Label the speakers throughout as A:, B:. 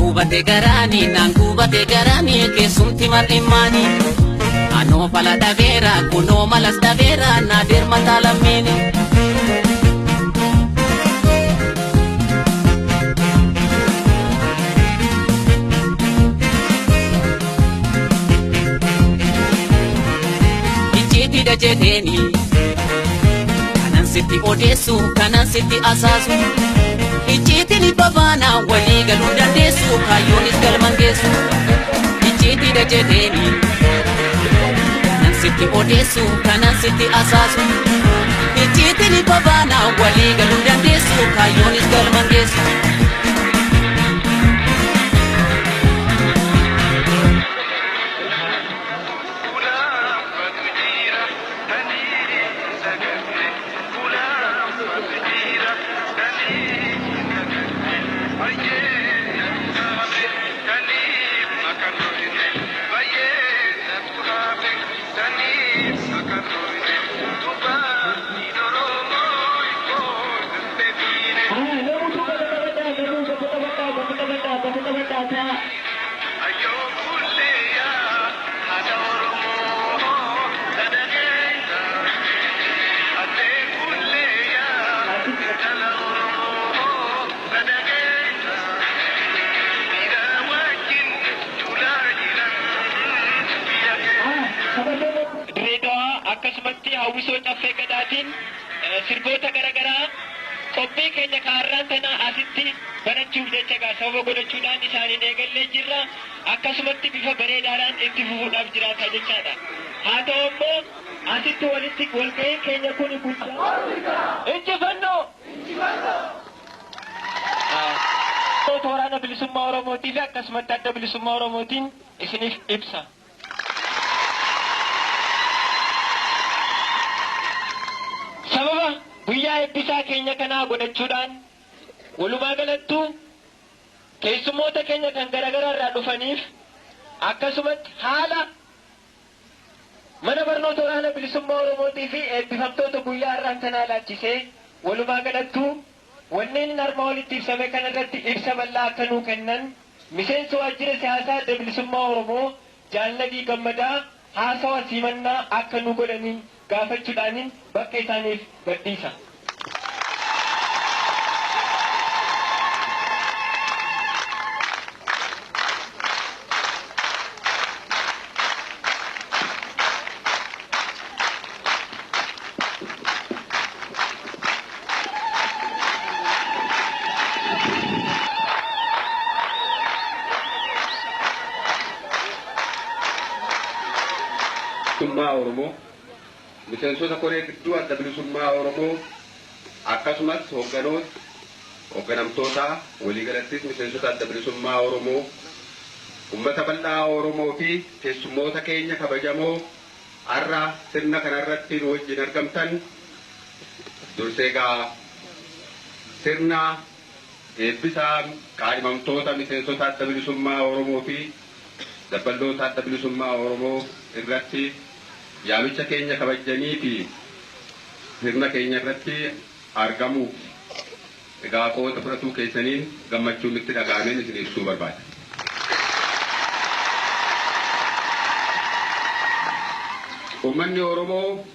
A: Gubate garaani naan gubate garaani keessumti mar'immaani. Anoo fala dhabeera kunoo malas dhabeera naa dirmataa lammiini. Icciitii dajeeteeni kanan sitti odeessu kanan sitti asaasu. Icciitiin babaana walii galuu dandeessu kaayyoonis galman geessu. Icciitii dajeeteeni kanan sitti odeessu kanan sitti asaasu. Icciitiin babaana walii galuu dandeessu kaayyoonis galman geessu.
B: Dirreedawaa akkasumatti hawwisoo caffee gadaatiin sirboota garaagaraa qophii keenya kaarraan sana asitti banachuuf jecha gaa sababa godhachuudhaan isaaniin eegallee jirra. Akkasumatti bifa bareedaadhaan itti fufuudhaaf jiraata jechaadha. Haa ta'u immoo asitti walitti walga'iin keenya kun guddaa. Injifannoo! Waraana bilisummaa Oromootii fi akkasumatti adda bilisummaa Oromootiin isiniif ibsa. Sababa guyyaa eebbisaa keenya kanaa godhachuudhaan walumaa galattuu keessummoota keenya kan garaagaraa irraa dhufaniif akkasumatti haala mana barnoota waraana bilisummaa Oromootii fi eebbifamtoota guyyaa har'aan kanaa ilaalchisee walumaa galattuu wanneen armaa olitti ibsame kanarratti ibsa bal'aa akka nuu kennan miseensa waajjira siyaasaa adda bilisummaa Oromoo Jaalladii Gammadaa haasawa simannaa akka nu godhaniin gaafachuudhaanin bakka isaaniif gadhiisa.
C: Bilisummaa Oromoo, miseensota koree gidduu adda bilisummaa Oromoo, akkasumas hoogganoota, hoogganamtoota, waliigalattis miseensota adda bilisummaa Oromoo, uummata bal'aa Oromoo fi keessummoota keenya kabajamoo har'a sirna kanarratti nu wajjin argamtan, dursee egaa sirna eebbisaa qaadhimamtoota miseensota adda bilisummaa Oromoo fi dabballoota adda bilisummaa Oromoo irratti yaamicha keenya kabajanii fi sirna keenya irratti argamuuf egaa qooda fudhatuu keessaniin gammachuun itti dhaga'ameen isin ibsuu barbaada. Uummanni Oromoo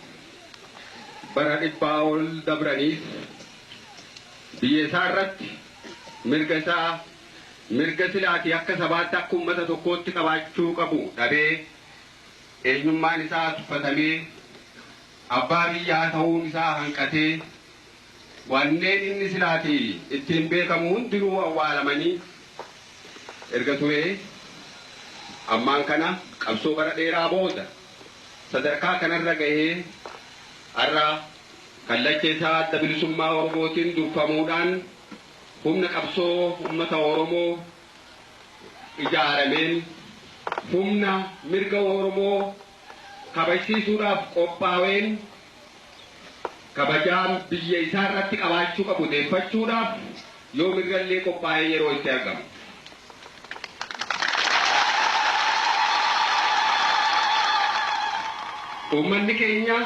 C: bara dhibbaa ol dabraniif biyya isaa irratti mirga isaa mirga silaatii akka sabaatti akka uummata tokkootti qabaachuu qabu dhabee eenyummaan isaa tuffatamee abbaa biyyaa ta'uun isaa hanqatee wanneen inni silaatii ittiin beekamu hundinuu awwaalamanii erga turee ammaan kana qabsoo bara dheeraa booda sadarkaa kanarra gahee har'a kallacha isaa adda bilisummaa Oromootiin durfamuudhaan humna qabsoo uummata Oromoo ijaarameen humna mirga Oromoo kabajsiisuudhaaf qophaa'een kabajaan biyya isaa irratti qabaachuu qabu deeffachuudhaaf yoo mirgallee qophaa'ee yeroo itti argamu. Uummanni keenya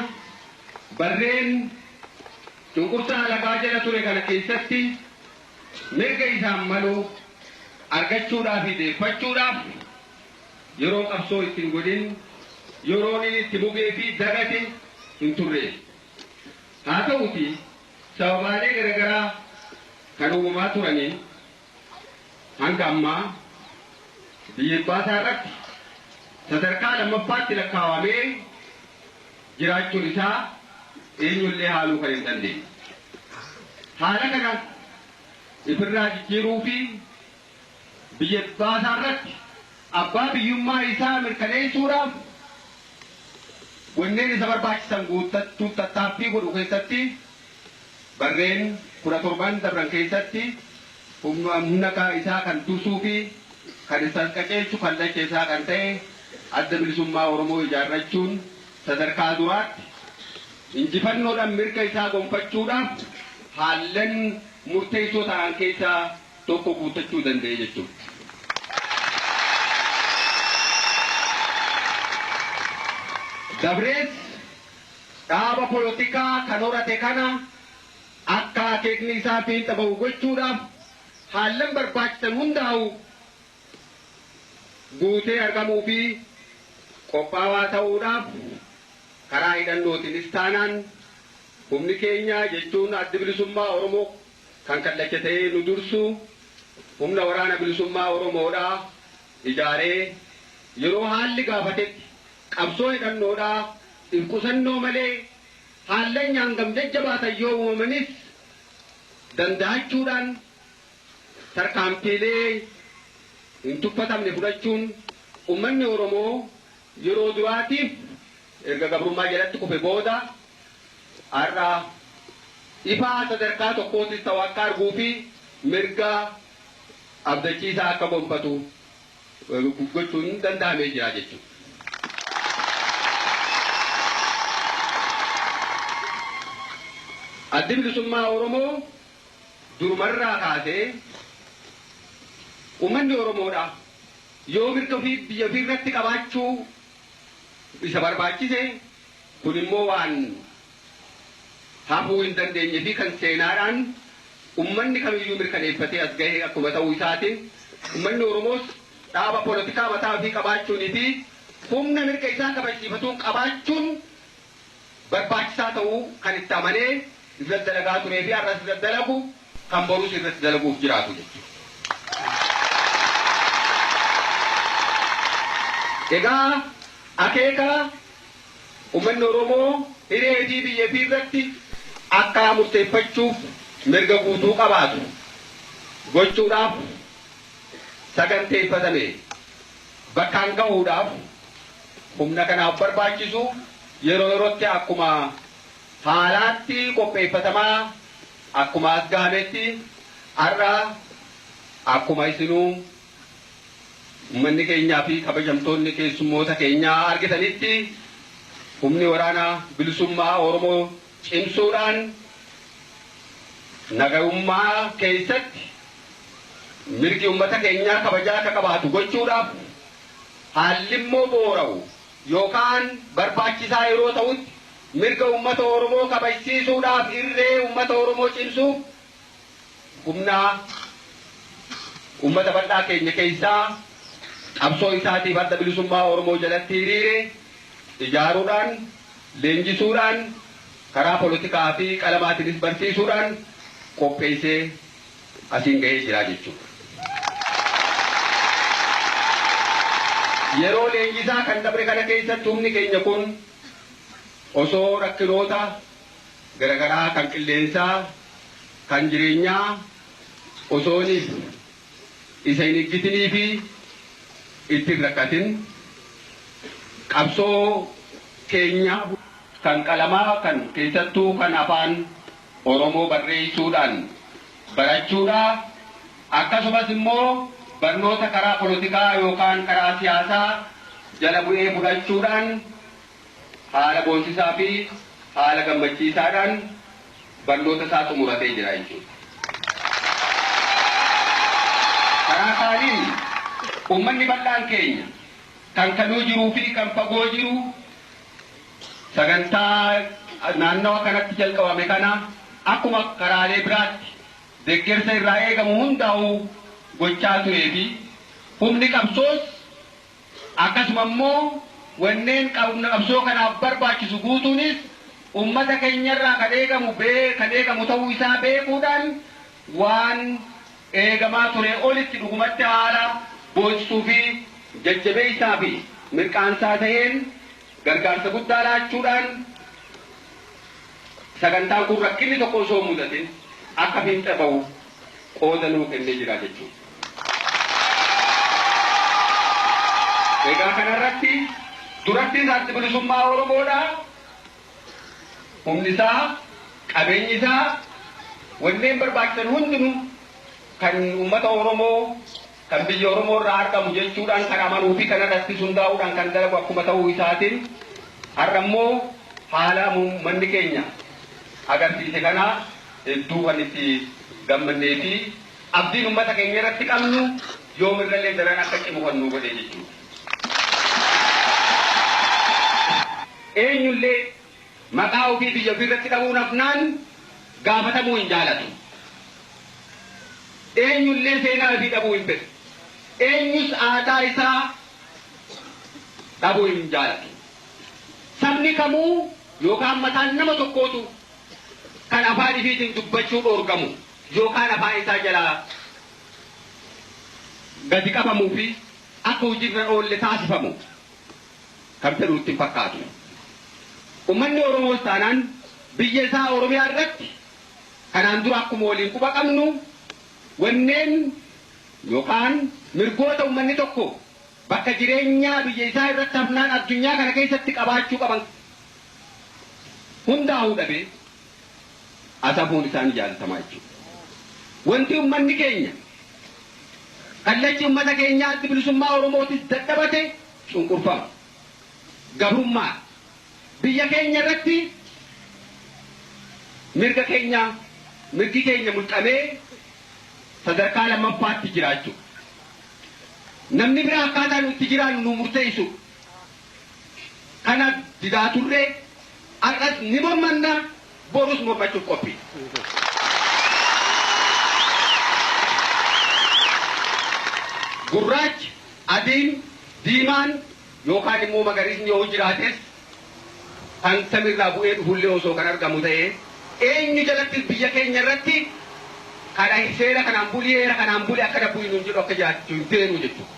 C: barreen cunqursaa alagaa jala ture kana keessatti mirga isaan malu argachuudhaaf fi deeffachuudhaaf yeroo qabsoo ittiin godhin yeroon inni itti mugee fi dagate hin turre. Haa ta'uti sababaalee garaagaraa kan uumamaa turaniin hanga ammaa biyya baasaa irratti sadarkaa lammaffaatti lakkaawamee jiraachuun isaa eenyullee haaluu kan hin dandeenye. Haala kana ifirraa jijjiiruu fi biyya baasaa irratti abbaa biyyummaa isaa mirkaneessuudhaaf wanneen isa barbaachisan guuttachuuf tattaaffii godhu keessatti barreen 17 dabran keessatti humna isaa kan dursuu fi kan isa qajeelchu kallacha isaa kan ta'e adda bilisummaa Oromoo ijaarrachuun sadarkaa duraatti injifannoodhaan mirga isaa gonfachuudhaaf haallan murteessoo ta'an keessaa tokko guuttachuu danda'e jechuudha. Dabrees dhaaba polotikaa kan horate kana akka akeekni isaa fiixa ba'u gochuudhaaf haallan barbaachisan hundaa'u guutee argamuu fi qophaawaa ta'uudhaaf karaa hidhannootiinis taanaan humni keenya jechuun adda bilisummaa Oromoo kan kallacha ta'ee nu dursu humna waraana bilisummaa Oromoodhaa ijaaree yeroo haalli gaafatetti qabsoo hidhannoodhaa if qusannoo malee haallan hangam jajjabaatan yoo uumamanis danda'achuudhaan tarkaanfiilee hin tuffatamne fudhachuun uummanni Oromoo yeroo duraatiif erga gabrummaa jalatti kufe booda har'a ifaa sadarkaa tokkootis ta'u akka arguu fi mirga abdachiisaa akka gonfatu gochuun danda'amee jira jechuudha. Addi bilisummaa Oromoo durumarraa kaasee uummanni Oromoodha yoo mirga ofii biyya ofii irratti qabaachuu isa barbaachise kun immoo waan hafuu hin dandeenye fi kan seenaadhaan uummanni kamiyyuu mirkaneeffatee as gahee akkuma ta'uu isaatiin uummanni Oromoos dhaaba polotikaa mataa ofii qabaachuunii fi humna mirga isaa kabachiifatuun qabaachuun barbaachisaa ta'uu kan itti amanee irratti dalagaa turee fi har'as irratti dalagu kan borus irratti dalaguuf jiraatu jechuudha. Egaa akeeka uummanni Oromoo hiree fi biyya ofii irratti akka murteeffachuuf mirga guutuu qabaatu gochuudhaaf saganteeffatame bakkaan gahuudhaaf humna kanaaf barbaachisu yeroo yerootti akkuma haalaatti qopheeffatamaa akkuma as gahametti har'a akkuma isinuu uummanni keenyaa fi kabajamtoonni keessummoota keenyaa argitanitti humni waraanaa bilisummaa Oromoo cimsuudhaan nagayummaa keessatti mirgi uummata keenyaa kabajaa akka qabaatu gochuudhaaf haalli immoo boora'u yookaan barbaachisaa yeroo ta'utti mirga uummata Oromoo kabajsiisuudhaaf irree uummata Oromoo cimsuuf humna uummata bal'aa keenya keessaa qabsoo isaatiif adda bilisummaa Oromoo jalatti hiriire ijaaruudhaan leenjisuudhaan karaa polotikaa fi qalamaatiinis barsiisuudhaan qopheessee asiin gahee jira jechuudha. Yeroo leenjisaa kan dabre kana keessatti humni keenya kun osoo rakkinoota garaagaraa kan qilleensaa kan jireenyaa osooniif isa hin eeggitinii fi ittiin rakkatin qabsoo keenya kan qalamaa kan keessattuu kan afaan Oromoo barreessuudhaan barachuudhaa akkasumas immoo barnoota karaa polotikaa yookaan karaa siyaasaa jala bu'ee fudhachuudhaan haala boonsisaa fi haala gammachiisaadhaan barnoota isaa xumuratee jira jechuudha. Karaa kaaniin uummanni bal'aan keenya kan kanuu jiruu fi kan fagoo jiru sagantaa naannawa kanatti jalqabame kana akkuma karaalee biraatti deeggarsa irraa eegamu hundaa'u gochaa turee fi humni qabsoos akkasuma immoo wanneen qabsoo kanaaf barbaachisu guutuunis ummata keenyarraa kan eegamu kan eegamu ta'uu isaa beekuudhaan waan eegamaa ture olitti dhugumatti haala boonsuu fi jajjabeessaa fi mirqaansaa ta'een gargaarsa guddaa laachuudhaan sagantaan kun rakkinni tokko osoo hin mudatin akka fiixa bahu qooda nuu kennee jira jechuudha. Egaa kanarratti duratti Addi Bilisummaa Oromoodha. Humni isaa, qabeenyi isaa, wanneen barbaachisan hundinuu kan uummata Oromoo kan biyya Oromoo irraa argamu jechuudhaan kan amanuu fi kanarratti hundaa'uudhaan kan dalagu akkuma ta'uu isaatiin har'a immoo haala uummanni keenya agarsiise kana hedduu kan itti gammannee fi abdiin uummata keenya irratti qabnu yoomirrallee daran akka cimu kan nu godhe jechuudha. Eenyullee maqaa ofii biyya ofii irratti dhabuun hafnaan gaafatamuu hin jaalatu. Eenyullee seenaa ofii dhabuu hin fedhu. Eenyus aadaa isaa dhabuu hin jaalatu. Sabni kamuu yookaan mataan nama tokkootu kan afaan ifiitiin dubbachuu dhoorgamu yookaan afaan isaa jalaa gadi qabamuu fi akka hojiirra oolle taasifamu kan fedhu itti hin fakkaatu. Uummanni Oromoos taanaan biyya isaa Oromiyaa irratti kanaan dura akkuma waliin quba qabnu wanneen yookaan mirgoota uummanni tokko bakka jireenyaa biyya isaa irratti hafnaan addunyaa kana keessatti qabaachuu qaban hundaa'uu dhabee asafuun isaan jaalatamaa jechuudha. Wanti uummanni keenya kallachi uummata keenyaa Addi Bilisummaa Oromootis dadhabate cunqurfama. Gabrummaa biyya keenya irratti mirga keenya mirgi keenya mulqamee sadarkaa lammaffaatti jiraachuu. Namni biraa akkaataa nuti itti jiraannu nu murteessu. Kana didaa turree har'as ni mormanna borus mormachuuf qophii. Gurraachi, adiin, diimaan yookaan immoo magariisni yoo jiraates kan samirraa bu'ee dhufullee osoo kan argamu ta'ee eenyu jalattis biyya keenya irratti kana seera kanaan bulii heera kanaan bulii akkana bu'ii nuun jedhu akka jiraachuu hin feenu jechuudha.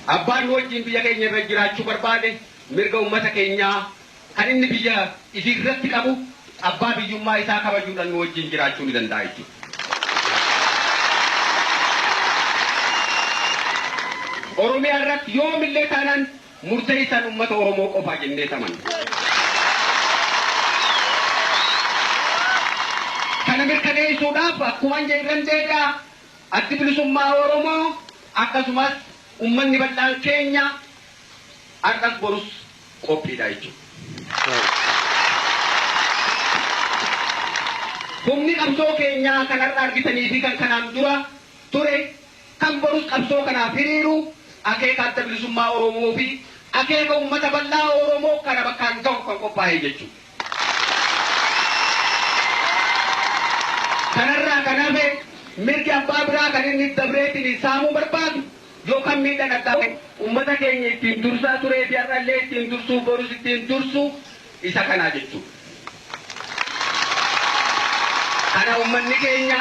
C: Abbaan nu wajjin biyya keenya irra jiraachuu barbaade mirga uummata keenyaa kan inni biyya isii irratti qabu abbaa biyyummaa isaa kabajuudhaan nu wajjin jiraachuu ni danda'a jechuudha. Oromiyaa irratti yoomillee taanaan murteessaan uummata Oromoo qofaa jennee tamanna. Kana mirkaneessuudhaaf akkuma jedhan deebi'a Addi Bilisummaa Oromoo akkasumas uummanni bal'aan keenya har'as borus qophiidha jechuudha. Humni qabsoo keenyaa kan har'a argitanii fi kan kanaan dura ture kan borus qabsoo kanaaf hiriiru akeeka Adda Bilisummaa Oromoo fi akeeka uummata bal'aa Oromoo kana bakkaan ga'u kan qophaa'e jechuudha. Kanarraa kan hafe mirgi abbaa biraa kan inni dabreetiin saamuu barbaadu yookaan miidhaan addaa uummata keenya ittiin dursaa turee fi har'allee ittiin dursuu borus ittiin dursu isa kanaa jechuudha. Kana uummanni keenya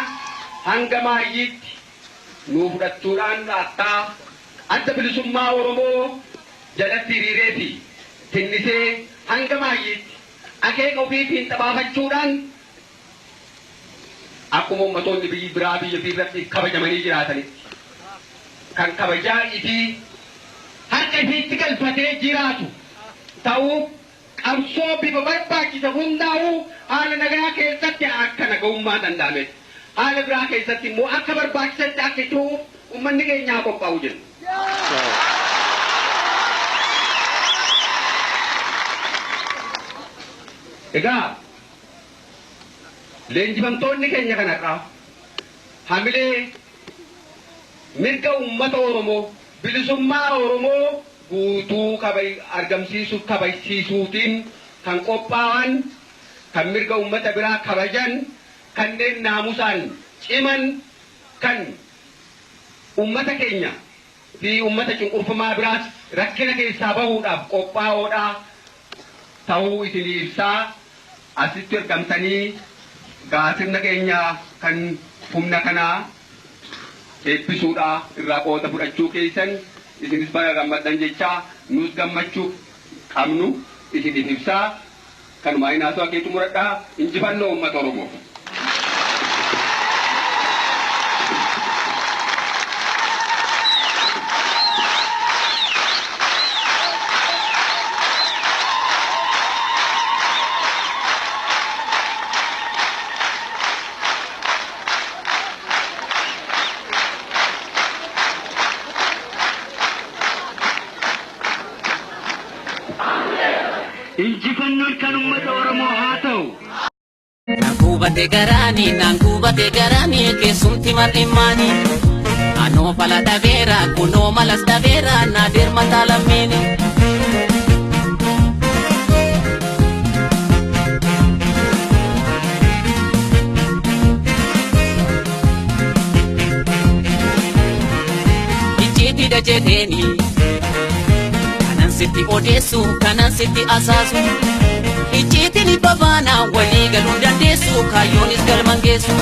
C: hanga maayyiitti nuu fudhachuudhaan akka Adda Bilisummaa Oromoo jalatti hiriiree fi tinnisee hanga maayyiitti akeeka ofiitiin xabaafachuudhaan akkuma ummatoonni biyyi biraa biyya irratti kabajamanii jiraatanitti kan kabajaa ifii harka ifiitti galfatee jiraatu ta'uu qabsoo bifa barbaachisa hundaa'uu haala nagaa keessatti akka nagahummaa danda'ametti haala biraa keessatti immoo akka barbaachisaatti akka ta'uuf uummanni keenya haa qophaa'u jenna. Egaa leenjifamtoonni keenya kanarraa hamilee mirga uummata Oromoo bilisummaa Oromoo guutuu argamsiisuuf kabajsiisuutiin kan qophaa'an kan mirga uummata biraa kabajan, kanneen naamusaan ciman, kan uummata keenya fi uummata cunqurfamaa biraas rakkina keessaa bahuudhaaf qophaa'oodha ta'uu isinii ibsaa. Asitti argamtanii sirna keenya kan humna kanaa eebbisuudha irraa qooda fudhachuu keessan isinis baga gammaddan jechaa, nus gammachuu qabnu isiniif ibsaa. Kanumaa inaasuu akeetu muradhaa. Injifannoo uummata Oromoof.
B: Injifannoon kan uummata Oromoo haa ta'u.
A: Naan gubate garaani, naan gubate garaani, keessumti mar'immaani. Anoo fala dhabeera, kunoo malas dhabeera, naa dirmataa lammiini. Icciitii jedheeni, kanan sitti odeessu, kanan sitti asaasu. Icciitiin babaana walii galuu dandeessu, kaayyoonis galman geessu.